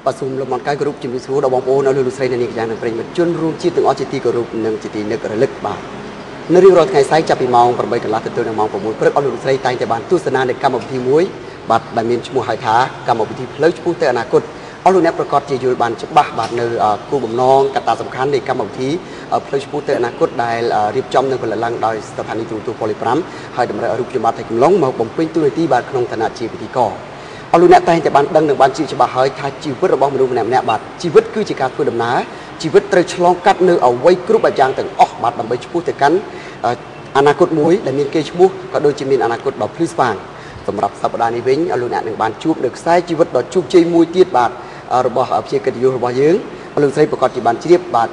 បាទសូមលំអរកាយគោរពជំរាបសួរដល់បងប្អូនអស់លោកលោកស្រីអ្នកនាងកញ្ញានិងប្រិយមិត្តជនរួមជាតិទាំងអស់ជាទីគោរពនិងជាទីនឹករលឹកបាទនៅរៀងរាល់ថ្ងៃសៅរ៍ចាប់ពីម៉ោង8កន្លះទៅទល់នឹងម៉ោង6ព្រឹកអស់លោកលោកស្រីតែងតែបានទស្សនានៅកម្មវិធីមួយបាទដែលមានឈ្មោះហៅថាកម្មវិធីផ្លូវឆ្ពោះទៅអនាគតអស់លោកអ្នកប្រកាសជាយល់បានច្បាស់បាទនៅគោលបំណងកត្តាសំខាន់នៃកម្មវិធីផ្លូវឆ្ពោះទៅអនាគតដែលរៀបចំនិងផលិតឡើងដោយស្ថានីយ៍ទូរទស្សន៍ប៉ូលី5ហើយតម្រូវឲ្យរូបខ្ញុំបាទថៃកំឡុងមកបំពេញតួនាទីបាទក្នុងឋានៈជាពិធីករអស់លោកអ្នកតែងតែបានដឹងនិងបានជឿច្បាស់ហើយថាជីវិតរបស់មនុស្សម្នាក់ៗបាទជីវិតគឺជាការធ្វើដំណើរជីវិតត្រូវឆ្លងកាត់នៅអ្វីគ្រប់បែបយ៉ាងទាំងអស់បាទដើម្បីឆ្ពោះទៅកាន់អនាគតមួយដែលមានគេឈ្មោះក៏ដូចជាមានអនាគតដ៏ភ្លឺស្វាងសម្រាប់សប្តាហ៍នេះវិញអស់លោកអ្នកនឹងបានជួបនៅខ្សែជីវិតដ៏ជោគជ័យមួយទៀតបាទរបស់ជាកិត្តិយសរបស់យើងអស់លោកស្រីប្រកាសជាបានជ្រាបបាទ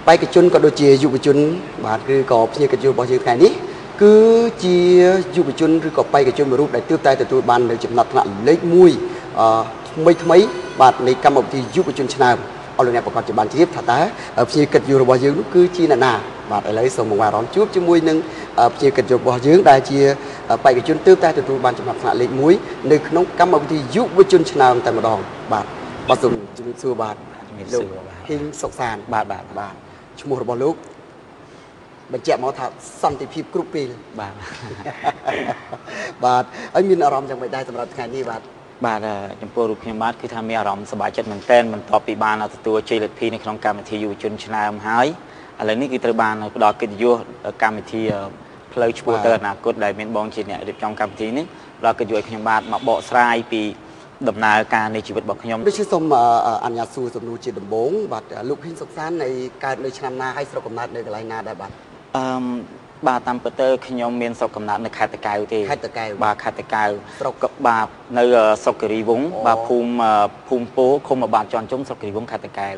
បេក្ខជនក៏ដូចជាយុវជនបាទឬក៏ភ្ញៀវកិត្តិយសរបស់យើងថ្ងៃនេះគឺជាយុវជនឬក៏បេក្ខជនមួយរូបដែលទើបតែទទួលបាននៅចំណាត់ថ្នាក់លេខ1ថ្មីថ្មីបាទនៃកម្មវិធីយុវជនឆ្នើមអស់លោកអ្នកប្រកាសជាបានជ្រាបថាតើភ្ញៀវកិត្តិយសរបស់យើងនោះគឺជាអ្នកណាបាទឥឡូវសូមមកអារម្មណ៍ជួបជាមួយនឹងភ្ញៀវកិត្តិយសរបស់យើងដែលជាបេក្ខជនទើបតែទទួលបានចំណាត់ថ្នាក់លេខ1នៅក្នុងកម្មវិធីយុវជនឆ្នើមតែម្ដងបាទបាទសូមជម្រាបសួរបាទជំរាបសួរបាទហ៊ីងសុកសានបាទបាទបាទឈ្មោះរបស់លោកបញ្ជាក់មកថាសន្តិភាពគ្រប់ពេលបាទបាទហើយមានអារម្មណ៍យ៉ាងម៉េចដែរសម្រាប់ថ្ងៃនេះបាទបាទចំពោះរូបខ្ញុំបាទគឺថាមានអារម្មណ៍សប្បាយចិត្តមែនទែនបន្ទាប់ពីបានទទួលជ័យលាភីនៅក្នុងកម្មវិធីយុវជនឆ្នើមហើយឥឡូវនេះគឺត្រូវបានផ្ដល់កិត្តិយសកម្មវិធីផ្លូវឆ្ពោះទៅអនាគតដែលមានបងជាអ្នករៀបចំកម្មវិធីនេះផ្ដល់កិត្តិយសឲ្យខ្ញុំបាទមកបកស្រាយពីដំណើរការនៃជីវិតរបស់ខ្ញុំដូចជាសូមអនុញ្ញាតសួរសំណួរជាដំបូងបាទលោកហ៊ីងសុកសាននៃកើតនៅឆ្នាំណាហើយស្រុកកំណើតនៅកន្លែងណាដែរបាទបាទតាមពិតទៅខ្ញុំមានស្រុកកំណើតនៅខេត្តតាកែវទេខេត្តតាកែវបាទខេត្តតាកែវស្រុកបាទនៅស្រុកគិរីវង្សបាទភូមិពោឃុំបាទជាន់ជុំស្រុកគិរីវង្សខេត្តតាកែវ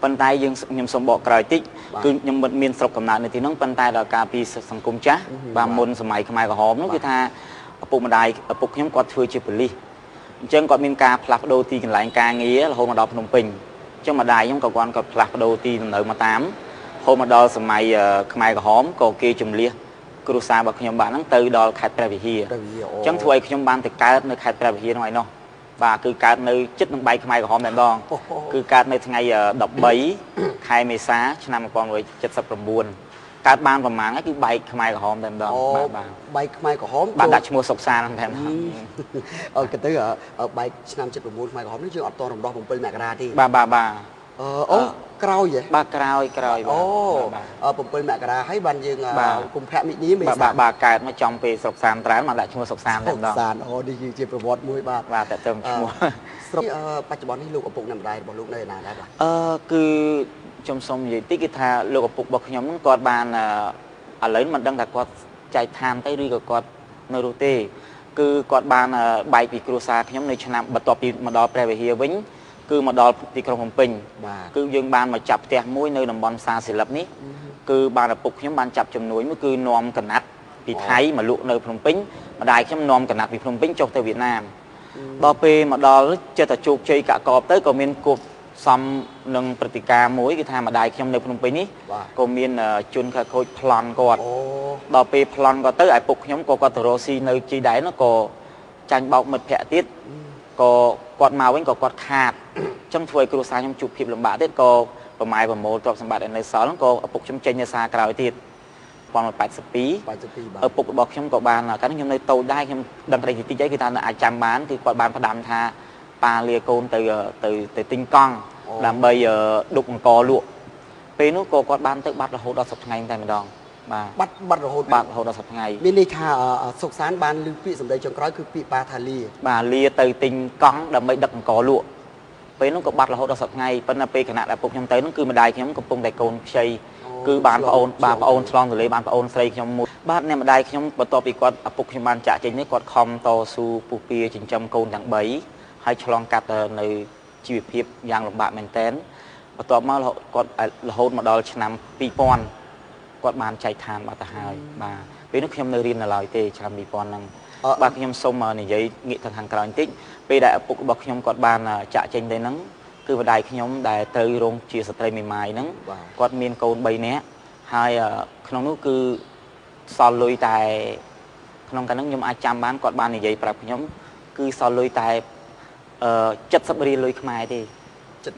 ប៉ុន្តែយើងខ្ញុំសូមបកក្រោយតិចគឺខ្ញុំមិនមានស្រុកកំណើតនៅទីនោះប៉ុន្តែដល់ការពីសង្គមចាស់បាទមុនសម័យខ្មែរក្រហមនោះគឺថាឪពុកម្ដាយឪពុកខ្ញុំគាត់ធ្វើជាប៉ូលីសអញ្ចឹងគាត់មានការផ្លាស់ប្ដូរទីកន្លែងការងាររហូតមកដល់ភ្នំពេញអញ្ចឹងម្ដាយខ្ញុំក៏គាត់ផ្លាស់ប្ដូរទីលំនៅមកតាមហូតមកដល់សម័យខ្មែរក្រហមក៏គេជំលះគ្រួសាររបស់ខ្ញុំបាទហ្នឹងទៅដល់ខេត្តព្រះវិហារអញ្ចឹងធ្វើឲ្យខ្ញុំបានទៅកើតនៅខេត្តព្រះវិហារនោះឯណោះបាទគឺកើតនៅចិត្តនឹងបែកខ្មែរក្រហមតែម្ដងគឺកើតនៅថ្ងៃ13ខែមេសាឆ្នាំ1979កើតបានប្រហែលហើយគឺបែកខ្មែរក្រហមតែម្ដងបាទបាទបែកខ្មែរក្រហមបាទដាក់ឈ្មោះសុកសានតែម្ដងអឺក៏ទៅបែកឆ្នាំ79ខ្មែរក្រហមនេះយើងអត់តរំដោះ7មករាទេបាទបាទបាទអូក្រោយហ៎បាទក្រោយក្រោយបាទអូ7មករាហើយបានយើងកុម្ភៈមិនីមេសាបាទបាទកើតមកចំពេលស្រុកសានត្រើនមកដាក់ឈ្មោះសុកសានតែម្ដងសុកសានអូនេះជាប្រវត្តិមួយបាទបាទតើទៅឈ្មោះស្រុកបច្ចុប្បន្ននេះលោកឪពុកអ្នកម្ដាយរបស់លោកនៅឯណាដែរបាទគឺខ្ញុំសូមនិយាយតិចគឺថាលោកឪពុករបស់ខ្ញុំហ្នឹងគាត់បានឥឡូវមិនដឹងថាគាត់ចែកឋានទៅឬក៏គាត់នៅរស់ទេគឺគាត់បានបែកពីគ្រួសារខ្ញុំនៅឆ្នាំបន្ទាប់ពីមកដល់ព្រះវិហារវិញគឺមកដល់ទីក្រុងភ្នំពេញគឺយើងបានមកចាប់ផ្ទះមួយនៅតំបន់ផ្សារសិលឹបនេះគឺបានឪពុកខ្ញុំបានចាប់ជំនួយមួយគឺនាំកណាត់ពីថៃមកលក់នៅភ្នំពេញម្ដាយខ្ញុំនាំកណាត់ពីភ្នំពេញចុះទៅវៀតណាមដល់ពេលមកដល់ចិត្តតែជោគជ័យកកបទៅក៏មានគប់សំនឹងព្រឹត្តិការណ៍មួយគឺថាម្ដាយខ្ញុំនៅភ្នំពេញនេះក៏មានជនខិលខូចប្លន់គាត់ដល់ពេលប្លន់គាត់ទៅឪពុកខ្ញុំក៏គាត់ទៅរកស៊ីនៅជីដែនក៏ចាញ់បោកមិត្តភ័ក្តិទៀតក៏គាត់មកវិញក៏គាត់ខាតអញ្ចឹងធ្វើឲ្យគ្រួសារខ្ញុំជួបភាពលំបាកទៀតក៏ប្រម៉ែប្រមូលទ្រព្យសម្បត្តិនៅសល់ក៏ឪពុកខ្ញុំចេញនៅសារក្រោយទៀត1982ឪពុករបស់ខ្ញុំក៏បានកាលនោះខ្ញុំនៅតូចដែរខ្ញុំដឹងតែតិចតិចអីគឺថានៅអាចចាំបានគឺគាត់បានផ្ដាំថាប៉ាលាកូនទៅទៅទៅទិញកង់ដើម្បីដុកអង្គលក់ពេលនោះក៏គាត់បានទៅបាត់រហូតដល់10ថ្ងៃតែម្ដងបាទបាត់រហូតបាទរហូតដល់10ថ្ងៃមានន័យថាសុកសានបានឮពាក្យសម្ដីចុងក្រោយគឺពាក្យប៉ាថាលាបាទលាទៅទិញកង់ដើម្បីដឹកអង្គលក់ពេលនោះក៏បាត់រហូតដល់10ថ្ងៃប៉ុន្តែពេលខណៈដែលពុកខ្ញុំទៅនោះគឺម្ដាយខ្ញុំកំពុងតែកូនខ្ចីគឺបានប្អូនបាទប្អូនឆ្លងទលេបានប្អូនស្រីខ្ញុំមួយបាទអ្នកម្ដាយខ្ញុំបន្ទាប់ពីគាត់ឪពុកខ្ញុំបានចាក់ចេញនេះគាត់ខំតស៊ូពុះពៀចិញ្ចឹមកូនទាំង3ហើយឆ្លងកាត់នៅជីវភាពយ៉ាងលំបាកមែនទែនបន្ទាប់មកគាត់រហូតមកដល់ឆ្នាំ2000គាត់បានចែកឋានបាត់ទៅហើយបាទពេលនោះខ្ញុំនៅរៀននៅឡើយទេឆ្នាំ2000ហ្នឹងបាទខ្ញុំសូមនិយាយងាកទៅខាងក្រោយបន្តិចពេលដែលឪពុករបស់ខ្ញុំគាត់បានចាក់ចេញទៅហ្នឹងគឺម្ដាយខ្ញុំដែលត្រូវរងជាស្ត្រីមេម៉ាយហ្នឹងគាត់មានកូន3នាក់ហើយក្នុងនោះគឺសល់លុយតែក្នុងកាលហ្នឹងខ្ញុំអាចចាំបានគាត់បាននិយាយប្រាប់ខ្ញុំគឺសល់លុយតែ 70រៀលលុយខ្មែរទេ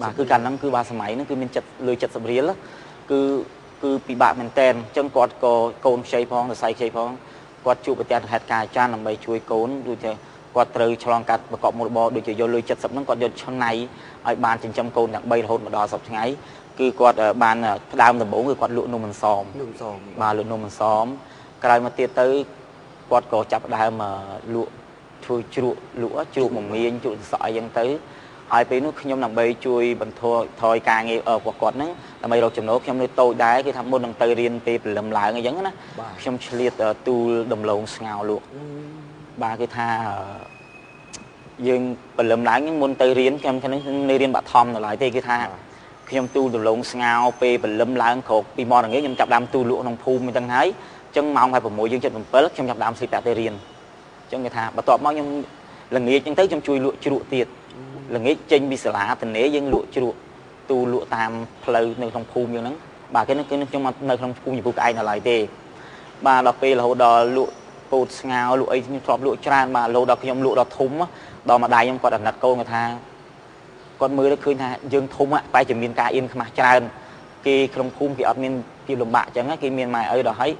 បាទគឺកាលហ្នឹងគឺបាទសម័យហ្នឹងគឺមាន7លុយ70រៀលគឺពិបាកមែនតែនអញ្ចឹងគាត់ក៏កូនខ្ចីផងសរសៃខ្ចីផងគាត់ជួបប្រទះហេតុការណ៍អាចារ្យដើម្បីជួយកូនដូចជាគាត់ត្រូវឆ្លងកាត់ប្រកបមុខរបរដូចជាយកលុយ70ហ្នឹងគាត់យកឆ្នៃឲ្យបានចិញ្ចឹមកូនទាំង3រហូតមកដល់សប្តាហ៍ថ្ងៃគឺគាត់បានផ្ដើមដំបូងគឺគាត់លក់នំអន្សមបាទលក់នំអន្សមក្រោយមកទៀតទៅគាត់ក៏ចាប់ដើមលក់ធ្វើជ្រក់លក់ជ្រក់មមាញជ្រក់សក់អីចឹងទៅហើយពេលនោះខ្ញុំដើម្បីជួយបន្ថយការងាររបស់គាត់ហ្នឹងដើម្បីរកចំណូលខ្ញុំនៅតូចដែរគឺថាមុននឹងទៅរៀនពេលព្រលឹមឡើងអីចឹងណាខ្ញុំឆ្លៀតទូលដំឡូងស្ងោលក់បាទគឺថាយើងព្រលឹមឡើងមុនទៅរៀនខ្ញុំនៅរៀនបឋមនៅឡើយទេគឺថាខ្ញុំទូលដំឡូងស្ងោពេលព្រលឹមឡើងក្រោកពីម៉ោងល្ងាចខ្ញុំចាប់ដើមទូលលក់ក្នុងភូមិអញ្ចឹងហើយអញ្ចឹងម៉ោង6យើង7ខ្ញុំចាប់ដើមស្លៀកពាក់ទៅរៀនអញ្ចឹងគេថាបន្ទាប់មកខ្ញុំល្ងាចអញ្ចឹងទៅខ្ញុំជួយលក់ជ្រក់ទៀតល្ងាចចេញពីសាលាតនេយើងលក់ជ្រក់ទូលក់តាមផ្លូវនៅក្នុងភូមិយើងហ្នឹងបាទគេគឺខ្ញុំនៅក្នុងភូមិចំពោះក្អែកនៅឡើយទេបាទដល់ពេលរហូតដល់លក់ពោតស្ងោលក់អីខ្ញុំធ្លាប់លក់ច្រើនបាទរហូតដល់ខ្ញុំលក់ដល់ធំដល់ម្ដាយខ្ញុំគាត់អាណិតកូនគាត់ថាគាត់មើលទៅឃើញថាយើងធំបែរជាមានការអៀនខ្មាស់ច្រើនគេក្នុងភូមិគេអត់មានភាពលំបាកអញ្ចឹងគេមានម៉ែឪដល់ហើយ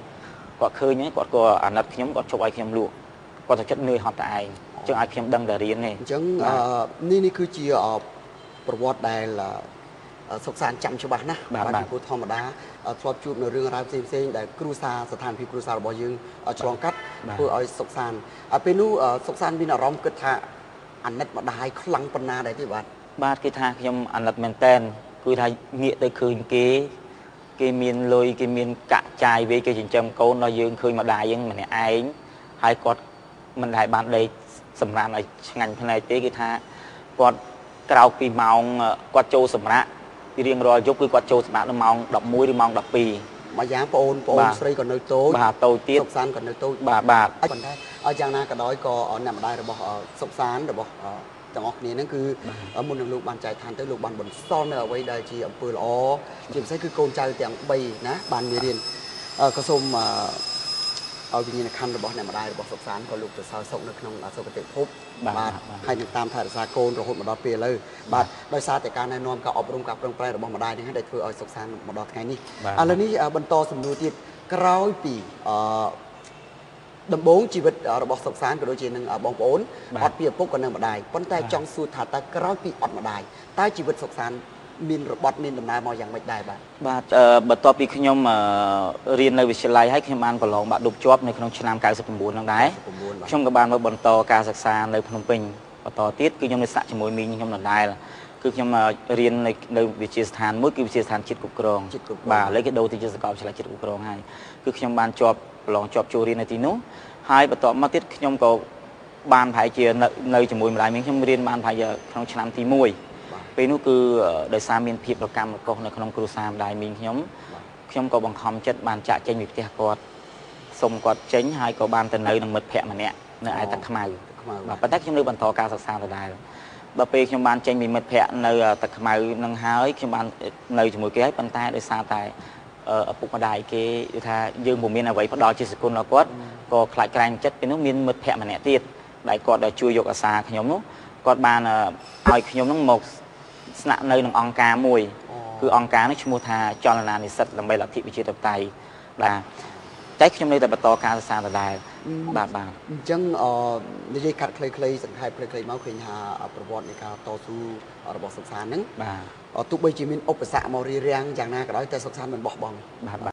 គាត់ឃើញគាត់ក៏អាណិតខ្ញុំគាត់ជប់ឲ្យខ្ញុំលក់គាត់ទៅចិត្តនឿយហត់តែឯងអញ្ចឹងឲ្យខ្ញុំដឹងតែរៀនទេអញ្ចឹងនេះគឺជាប្រវត្តិដែលសុខសាន្តចាំច្បាស់ណាស់បាទពីព្រោះធម្មតាធ្លាប់ជួបនៅរឿងរ៉ាវផ្សេងៗដែលគ្រួសារស្ថានភាពគ្រួសាររបស់យើងឆ្លងកាត់ធ្វើឲ្យសុខសាន្តពេលនោះសុខសាន្តមានអារម្មណ៍គិតថាអាណិតម្ដាយខ្លាំងប៉ុណ្ណាដែរទេបាទបាទគេថាខ្ញុំអាណិតមែនតែនគឺថាងាកទៅឃើញគេមានលុយគេមានកាក់ចាយវាគេចិញ្ចឹមកូនដល់យើងឃើញម្ដាយយើងម្នាក់ឯងហើយគាត់មិនដែលបានដេកសម្រានឲ្យឆ្ងាញ់ភ្នែកទេគឺថាគាត់ក្រោកពីម៉ោងគាត់ចូលសម្រាករៀងរាល់យប់គឺគាត់ចូលសម្រាកនៅម៉ោង11ឬម៉ោង12មួយយ៉ាងបងប្អូនស្រីក៏នៅតូចបាទតូចទៀតសុខសាន្តក៏នៅតូចបាទបាទប៉ុន្តែឲ្យយ៉ាងណាក៏ដោយក៏អ្នកម្ដាយរបស់សុខសាន្តរបស់ទាំងអស់គ្នាហ្នឹងគឺមុននឹងលោកបានចែកឋានទៅលោកបានបន្សល់នៅអ្វីដែលជាអំពើល្អជាពិសេសគឺកូនចៅទាំង3ណាបានមេរៀនក៏សូមឲ្យវិញ្ញាណក្ខន្ធរបស់អ្នកម្ដាយរបស់សុខសាន្តក៏លោកទៅសោយសុខនៅក្នុងសុគតិភពបាទហើយនឹងតាមថែរក្សាកូនរហូតមកដល់ពេលឥឡូវបាទដោយសារតែការណែនាំការអប់រំការប្រឹងប្រែងរបស់ម្ដាយនេះដែលធ្វើឲ្យសុខសាន្តមកដល់ថ្ងៃនេះឥឡូវនេះបន្តសំណួរទៀតក្រោយពីដំបូងជីវិតរបស់សុខសាន្តក៏ដូចជានឹងបងប្អូនអត់ពីឪពុកក៏នឹងម្ដាយប៉ុន្តែចង់សួរថាតើក្រោយពីអត់ម្ដាយតើជីវិតសុខសាន្តមានរបត់មានដំណើរមកយ៉ាងម៉េចដែរបាទបាទបន្ទាប់ពីខ្ញុំរៀននៅវិទ្យាល័យហើយខ្ញុំបានប្រឡងបាក់ឌុបជាប់នៅក្នុងឆ្នាំ99ហ្នឹងដែរខ្ញុំក៏បានមកបន្តការសិក្សានៅភ្នំពេញបន្តទៀតគឺខ្ញុំនៅស្នាក់ជាមួយមីងខ្ញុំដដែលគឺខ្ញុំរៀននៅវិទ្យាស្ថានមួយគឺវិទ្យាស្ថានជាតិគ្រប់គ្រងបាទឥឡូវគេដូរទៅជាសាកលវិទ្យាល័យជាតិគ្រប់គ្រងហើយគឺខ្ញុំបានជាប់ប្រឡងជាប់ចូលរៀននៅទីនោះហើយបន្ទាប់មកទៀតខ្ញុំក៏បានប្រហែលជានៅជាមួយម្ដាយមីងខ្ញុំរៀនបានប្រហែលជាក្នុងឆ្នាំទី1ពេលនោះគឺដោយសារមានភាពប្រកម្មរកុសនៅក្នុងគ្រួសារម្ដាយមីងខ្ញុំខ្ញុំក៏បង្ខំចិត្តបានចាក់ចេញពីផ្ទះគាត់សុំគាត់ចេញហើយក៏បានទៅនៅនឹងមិត្តភ័ក្តិម្នាក់នៅឯទឹកខ្មៅបាទប៉ុន្តែខ្ញុំនៅបន្តការសិក្សាដដែលដល់ពេលខ្ញុំបានចេញពីមិត្តភ័ក្តិនៅទឹកខ្មៅនឹងហើយខ្ញុំបាននៅជាមួយគេហើយប៉ុន្តែដោយសារតែឪពុកម្ដាយគេគឺថាយើងពុំមានអ្វីផ្ដល់ជាសគុណដល់គាត់ក៏ខ្លាចក្រែងចិត្តពេលនោះមានមិត្តភ័ក្តិម្នាក់ទៀតដែលគាត់ដែលជួយយកអាសាខ្ញុំនោះគាត់បានឲ្យខ្ញុំនឹងមកស្នាក់នៅក្នុងអង្គការមួយគឺអង្គការនេះឈ្មោះថាចលនានិស្សិតដើម្បីលទ្ធិប្រជាធិបតេយ្យបាទតែខ្ញុំនៅតែបន្តការសិក្សាដដែលបាទបាទអញ្ចឹងនិយាយកាត់ខ្លីៗសង្ខេបខ្លីៗមកឃើញថាប្រវត្តិនៃការតស៊ូរបស់សុខសាន្តហ្នឹងបាទទោះបីជាមានឧបសគ្គមករារាំងយ៉ាងណាក៏ដោយតែសុខសាន្តមិនបោះបង់បាទ